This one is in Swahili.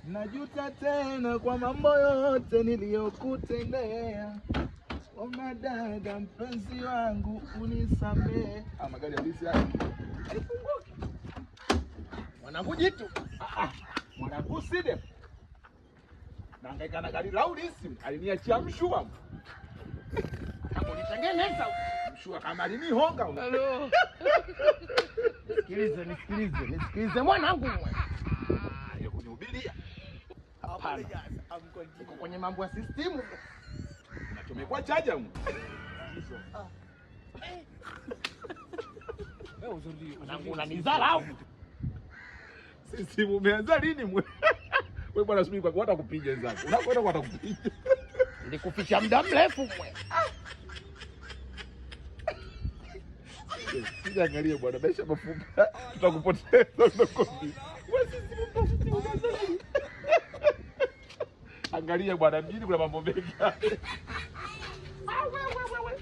Najuta tena kwa mambo yote niliyokutendea. Oma dada, mpenzi wangu unisamee. Ah, magari halisi haya. Haifunguki. Mwanangu jitu. Ah, ah. Mwanangu side. Nahangaika na gari la ulisi. Aliniachia mshua. Hakunitengeneza. Mshua kama alinihonga. Halo. Nisikilize, nisikilize, nisikilize mwanangu mwe. Ah, ya kunihubiria. Hapana. Niko kwenye mambo ya system. Nachomekwa chaja mu. Mwanangu unanidharau. Sisi umeanza lini mwe? Wewe bwana subiri kwa watakupiga wenzako. Unakwenda kwa watakupiga. Nilikuficha muda mrefu mwe. Sijaangalia bwana, maisha mafupi. Tutakupoteza tunakwambia. Wewe sisi umeanza lini? Angalia bwana, mjini kuna mambo mengi. Ah, wewe wewe wewe.